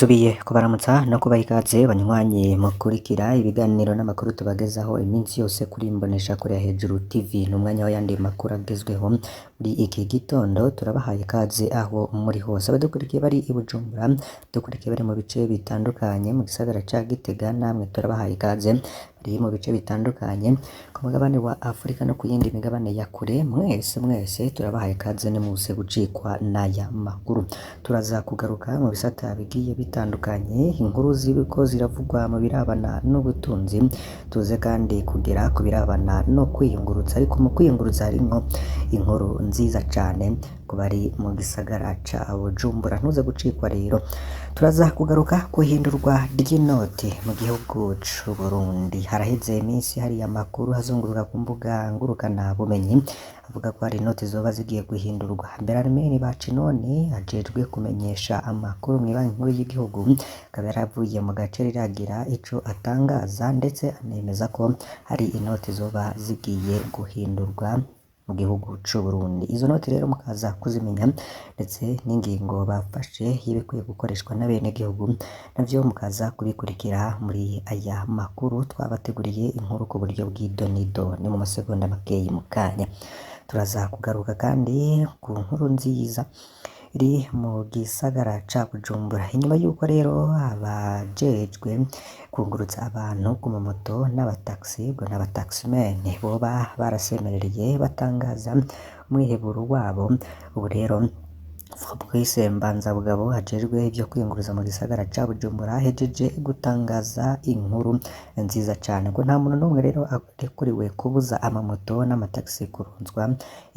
Nsubiye kubaramutsa no kubaha ikaze banywanyi mukurikira ibiganiro n'amakuru tubagezaho iminsi yose kuri Imboneshakure ya Hejuru TV. Ni umwanya w'ayandi makuru agezweho muri iki gitondo, turabahaye ikaze aho muri hose. Abadukurikiye bari i Bujumbura, abadukurikiye bari mu bice bitandukanye mu gisagara ca Gitega, namwe turabahaye ikaze bari mu bice bitandukanye ku mugabane wa Afrika no ku yindi migabane ya kure, mwese mwese turabahaye ikaze nimuze gucikwa n'aya makuru. Turaza kugaruka mu bisata bigiye bitandukanye, inkuru ziriko ziravugwa mu birabana n'ubutunzi, tuze kandi kugera ku birabana no kwiyungurutsa, ariko mu kwiyungurutsa harimwo inkuru nziza cane ku bari mu gisagara ca Bujumbura, ntuze gucikwa rero. Turaza kugaruka kw'ihindurwa ry'inoti mu gihugu c'Uburundi. Haraheze iminsi hari amakuru azunguruka ku mbuga ngurukana bumenyi avuga ko hari inoti zoba zigiye guhindurwa. Berarmin Bacinoni ajejwe kumenyesha amakuru mw'ibanki nkuru y'igihugu, akaba yaravuye mu gace riragira ico atangaza, ndetse anemeza ko hari inoti zoba zigiye guhindurwa mu gihugu c'Uburundi. Izo noti rero mukaza kuzimenya, ndetse n'ingingo bafashe y'ibikwiye gukoreshwa n'abenegihugu, navyo mukaza kubikurikira muri aya makuru twabateguriye, inkuru ku buryo bw'idonido ni mu masegonda makeyi mu kanya. Turaza kugaruka kandi ku nkuru nziza iri mu gisagara ca Bujumbura. Inyuma y'uko rero abajejwe kungurutsa abantu ku mamoto n'abataxi, ubwo n'abataximen boba barasemerereye batangaza umwiheburo wabo, ubu rero Fabrice Mbanzabugabo ajejwe ivyo kwiyunguruza mu gisagara ca Bujumbura ahejeje gutangaza inkuru nziza cane ngo nta muntu n'umwe rero arekuriwe kubuza amamoto n'amataxi kurunzwa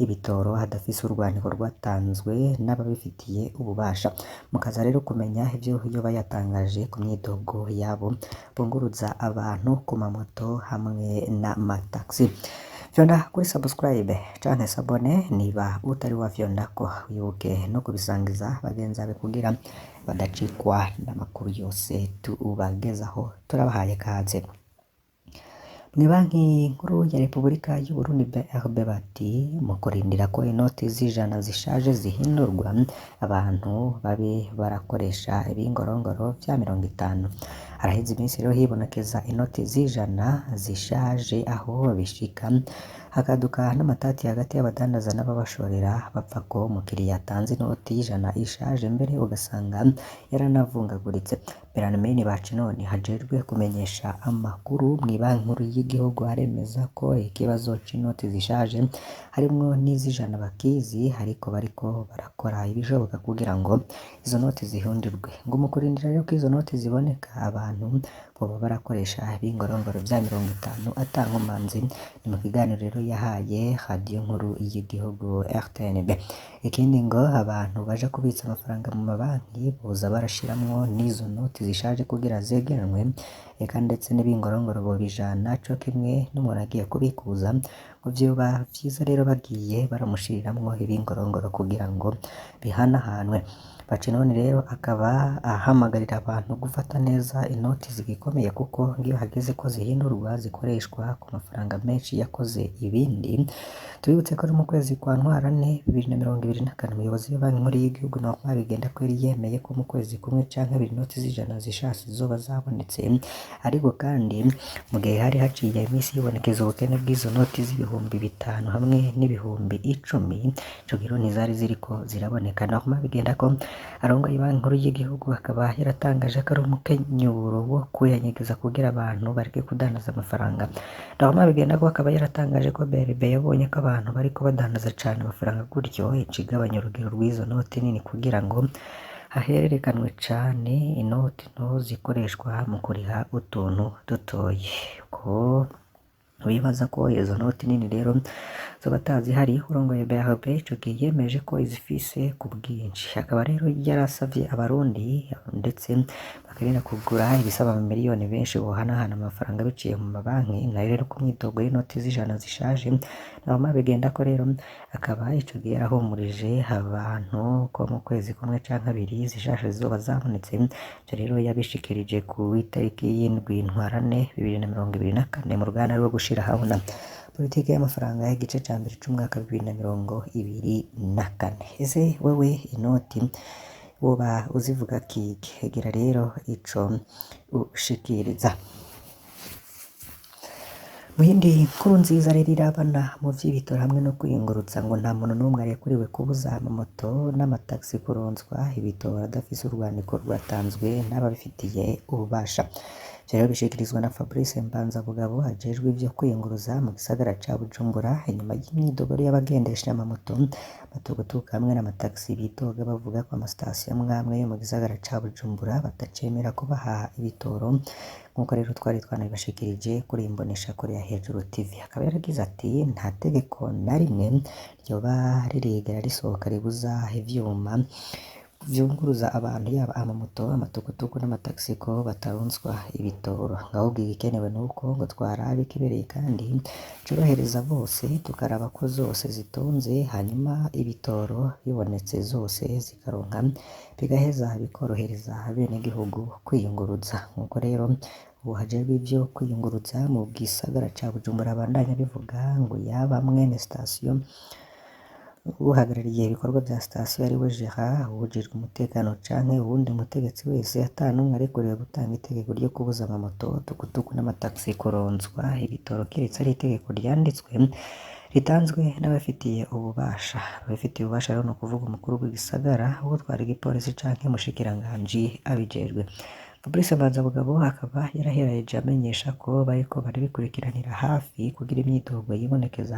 ibitoro hadafise urwandiko rwatanzwe n'ababifitiye ububasha. Mukaza rero kumenya ivyo yoba yatangaje ku myidogo yabo bunguruza abantu ku mamoto hamwe n'amataxi. Fyonda kuri subscribe canke s'abonner niba utari wafyondako, wibuke no kubisangiza bagenzi bawe kugira badacikwa n'amakuru yose tubagezaho. Turabahaye kaze. Mw'ibanki nkuru ya Repubulika y'Uburundi BRB bati mu kurindira ko inoti z'ijana zishaje zihindurwa, abantu babe barakoresha ibingorongoro vya 50. Haraheze iminsi rero hibonekeza inoti z'ijana zishaje, aho bishika hakaduka n'amatati hagati y'abadandaza n'ababashorera bapfa ko umukiriya atanze inoti y'ijana ishaje, mbere ugasanga yaranavungaguritse. Berarmin Bacinoni ajejwe kumenyesha amakuru mw'ibanki nkuru y'igihugu aremeza ko ikibazo c'inoti zishaje harimwo n'iz'ijana bakizi, ariko bariko barakora ibishoboka kugira ngo izo noti zihindurwe. Ngo mu kurindira rero ko izo noti ziboneka, abantu boba barakoresha ibingorongoro vya 50 ata nkomanzi. Ni mu kiganiro rero yahaye radiyo nkuru y'igihugu RTNB. Ikindi ngo abantu baja kubitsa amafaranga mu mabanki boza barashiramwo n'izo noti zishaje kugira zegeranwe, eka ndetse n'ibingorongoro bobijana co kimwe n'umuntu agiye kubikuza, ngo vyoba vyiza rero bagiye baramushiriramwo ibingorongoro kugira ngo bihanahanwe. Bacinoni rero akaba ahamagarira abantu gufata neza inoti zigikomeye, kuko ngiyo hageze ko zihindurwa zikoreshwa ku mafaranga menshi yakoze ibindi. Tubibutse ko ari mu kwezi kwa Ntwarante 2024 umuyobozi w'ibanki nkuru y'igihugu Norman Bigendakweri yemeye ko mu kwezi kumwe canke abiri inoti z'ijana zishasha zizoba zabonetse, ariko kandi mu gihe hari haciye iminsi hibonekeza ubukene bw'izo noti z'ibihumbi 5 hamwe n'ibihumbi 10, ico gihe ntizari ziriko ziraboneka. Norman Bigendako arongoye ibanki nkuru y'igihugu akaba yaratangaje ko ari umukenyuro wo kwiyanyegeza kugira abantu bareke kudandaza amafaranga. Norman Bigendako akaba yaratangaje ko BRB yabonye ko abantu bariko badandaza cane amafaranga, gutyo ica igabanya urugero rw'izo noti nini kugira ngo hahererekanwe cane inoti nto zikoreshwa mu kuriha utuntu dutoyi. Ko bibaza ko izo noti nini rero zoba atazihari, urongoye BRB ico gihe yemeje ko izifise ku bwinshi. Akaba rero yarasavye abarundi ndetse bakenera kugura ibisaba amamiliyoni benshi bohanahana amafaranga biciye mu mabanki, nayo rero ku myidogo y'inoti z'ijana zishaje. Norman Bigendako rero akaba ico gihe yarahumurije abantu ko mu kwezi kumwe canke abiri zishasha zizoba zabonetse. Ivyo rero yabishikirije ku itariki y'indwi Ntwarante 2024 mu ruganda rwo gushira ahabona politike y'amafaranga y'igice ca mbere c'umwaka 2024. Ese wewe inoti Woba uzivuga kiki? Gira rero ico ushikiriza. Mu yindi nkuru nziza rero irabana mu vy'ibitoro hamwe no kwiyungurutsa, ngo nta muntu n'umwe arekuriwe kubuza amamoto n'amatagisi kuronswa ibitoro adafise urwandiko rwatanzwe n'ababifitiye ububasha. Ivyo rero bishikirizwa na Fabrice Mbanzabugabo ajejwe ivyo kwiyunguruza mu gisagara ca Bujumbura, inyuma y'imyidogo y'abagendesha amamoto, amatukutuku hamwe n'amatagisi bidoga bavuga ko amasitasiyo amwe amwe yo mu gisagara ca Bujumbura batacemera kubaha ibitoro, nk'uko rero twari twanabibashikirije kuri iyi mboneshakure ya Hejuru TV. Akaba yaragize ati nta tegeko na rimwe ryoba ririgera risohoka ribuza ivyuma vyunguruza abantu yaba amamoto, amatukutuku n'amatagisi ko bataronswa ibitoro. Ahubwo igikenewe nuko ngo twaraba ikibereye kandi corohereza bose, tukaraba ko zose zitonze, hanyuma ibitoro bibonetse zose zikaronka, bigaheza bikorohereza abenegihugu kwiyunguruza. Nkuko rero ubu hajejwe ivyo kwiyunguruza mu gisagara ca Bujumbura abandanya abivuga, ngo yaba mwene sitasiyo, uhagarariye ibikorwa vya sitasiyo ariwe Gerard, uwujejwe umutekano canke uwundi mutegetsi wese, ata n'umwe arekuriwe gutanga itegeko ryo kubuza amamoto, tukutuku n'amatagisi kuronswa ibitoro kiretse ari itegeko ryanditswe ritanzwe n'abafitiye ububasha. Ababifitiye ububasha rero ni ukuvuga umukuru w'igisagara, uwutwara igipolisi canke umushikiranganji abijejwe. Fabrice Mbanzabugabo akaba yaraheraheje amenyesha ko bariko barabikurikiranira hafi kugira imyidogo yibonekeza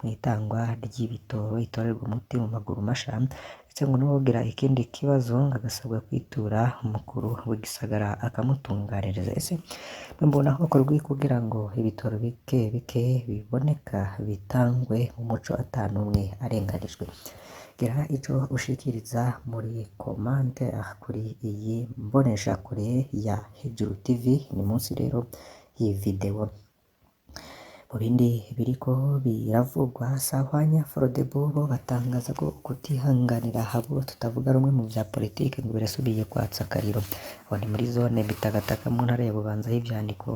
mw'itangwa ry'ibitoro itorerwe umuti mu maguru masha, ndetse ngo n'uwogira ikindi kibazo ngo agasabwa kwitura umukuru w'igisagara akamutunganiriza. Ese mbona hokorwa iki kugira ngo ibitoro bike bike biboneka bitangwe mu muco ata n'umwe arenganijwe? Gira ico ushikiriza muri commentaire kuri iyi mboneshakure ya Hejuru TV, ni munsi rero y'iyi video. Mu bindi biriko biravugwa, Sahwanya Frodebu bo batangaza ko kutihanganira abo tutavuga rumwe mu vya politike ngo birasubiye kwatsa akariro. Aho ni muri zone Mitagataka mu ntara ya Bubanza, aho ivyandiko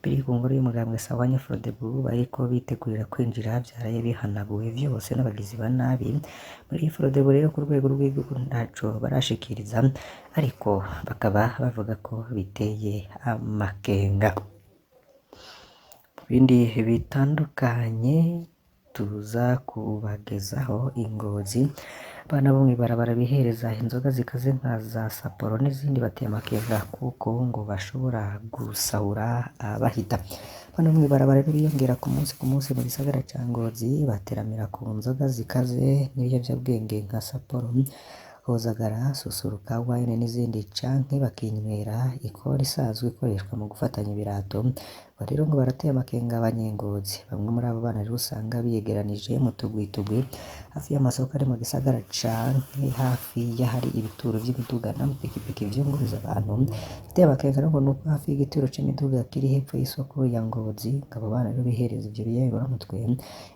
biri ku ngoro y'umugambwe Sahwanya Frodebu bariko bitegurira kwinjira vyaraye bihanaguwe vyose n'abagizi ba nabi. Muri Frodebu rero ku rwego rw'igihugu ntaco barashikiriza, ariko bakaba bavuga ko biteye amakenga. Mu bindi bitandukanye tuza kubagezaho ingozi, abana bo mw'ibarabara bihereza inzoga zikaze nka za Sapporo n'izindi bateye amakenga kuko ngo bashobora gusahura abahita. Abana bo mw'ibarabara rero biyongera ku munsi ku munsi mu gisagara ca Ngozi, bateramira ku nzoga zikaze n'ibiyovyabwenge nka Sapporo, Hozagara, Susuruka wine n'izindi, canke bakinywera ikora isanzwe ikoreshwa mu gufatanya ibirato. Ngo rero ngo barateye amakenga abanyengozi. Bamwe muri abo bana rero usanga biyegeranije mu tugwi tugwi hafi y'amasoko ari mu gisagara canke hafi y'ahari ibituro vy'imiduga n'amapikipiki vyunguruza abantu. Igiteye amakenga rero ngo nuko hafi y'igituro c'imiduga kiri hepfo y'isoko ya Ngozi, ngo abo bana rero bihereza ivyo biyayuramutwe,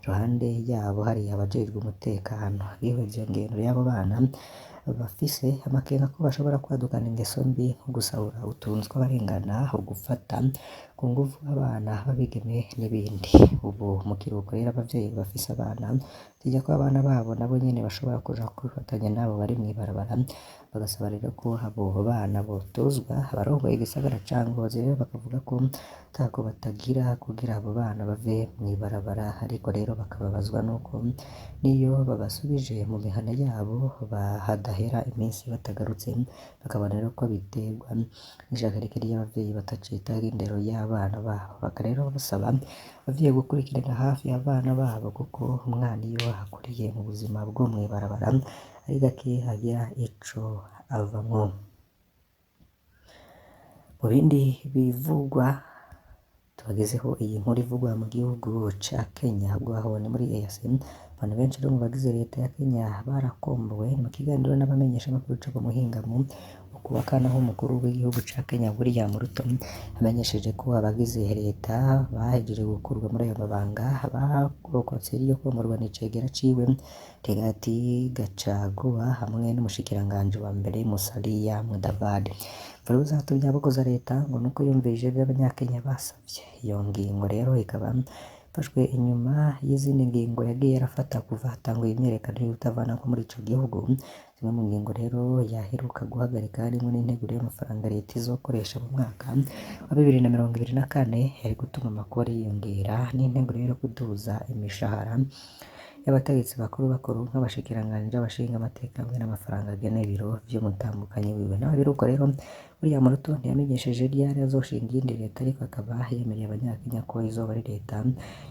iruhande yabo hari abajejwe umutekano. Bihweje iyo ngendo y'abo bana bafise amakenga ko bashobora kwadukana ingeso mbi nko gusahura utuntu tw'abarengana, ugufata ku nguvu abana b'abigeme n'ibindi. Ubu mu kiruhuko rero abavyeyi bafise abana batinya ko abana babo nabo nyene bashobora kuja kwifatanya n'abo bari mw'ibarabara, bagasaba rero ko abo bana botozwa. Abarongoye igisagara ca Ngozi rero bakavuga ko atako batagira kugira abo bana bave mw'ibarabara, ariko rero bakababazwa nuko n'iyo babasubije mu mihana yabo hadahera iminsi batagarutse, bakabona rero ko biterwa n'ishaka rike ry'abavyeyi batacitaho indero y'abana babo. Bakaba rero basaba abavyeyi gukurikirana hafi abana babo kuko umwana iyo akuriye mu buzima bwo mw'ibarabara ari gake agira ico avamwo. Mu bindi bivugwa tubagezeho iyi nkuru ivugwa mu gihugu ca Kenya, aho ni muri EAC. Abantu benshi rero mu bagize leta ya Kenya barakombowe mu kiganiro n'abamenyeshamakuru co ku muhingamo wo kuwa kane, aho umukuru w'igihugu ca Kenya William Ruto amenyesheje ko abagize leta bahejeje gukurwa muri ayo mabanga barokotse iryo komborwa n'icegera ciwe Rigathi Gachagua hamwe n'umushikiranganji wa mbere Musalia Mudavadi. Imvururu zatumye abogoza leta ngo nuko yumvirije ivyo abanyakenya basavye. Iyo ngingo rero ikaba ifashwe inyuma y'izindi ngingo yagiye arafata kuva hatanguye imyiyerekano y'ukutavanako muri ico gihugu. Zimwe mu ngingo rero yaheruka guhagarika harimwo n'integuro y'amafaranga leta izokoresha mu mwaka wa 2024 yari gutuma amakori yiyongera, n'integuro yo kuduza imishahara y'abategetsi bakuru bakuru nk'abashikiranganji, abashingamateka hamwe n'amafaranga agenewe ibiro vy'umutambukanyi wiwe. Naho biruko rero, William Ruto ntiyamenyesheje ryari azoshinga iyindi leta, ariko akaba yemereye abanyakenya ko izoba ari leta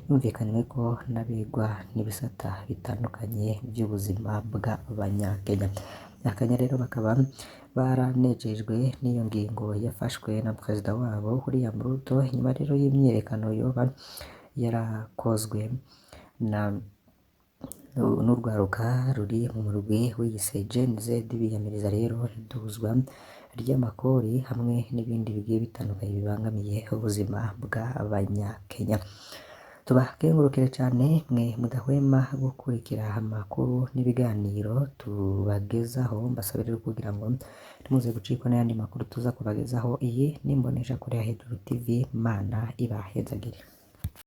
yumvikanyweko n'abegwa n'ibisata bitandukanye vy'ubuzima bw'abanyakenya. Abanyakenya rero bakaba baranejejwe n'iyo ngingo yafashwe na perezida wabo William Ruto, inyuma rero y'imyiyerekano yoba yarakozwe na n'urwaruka ruri mu murwi wiyise Gen Z, biyamiriza rero iduzwa ry'amakori hamwe n'ibindi bigiye bitandukanye bibangamiye ubuzima bw'abanyakenya. Tubakengurukire cane mwe mudahwema gukurikira amakuru n'ibiganiro tubagezaho, mbasaba rero kugira ngo ntimuze gucikwa n'ayandi makuru tuza kubagezaho. Iyi ni imboneshakure ya Hejuru TV, Mana ibahezagire.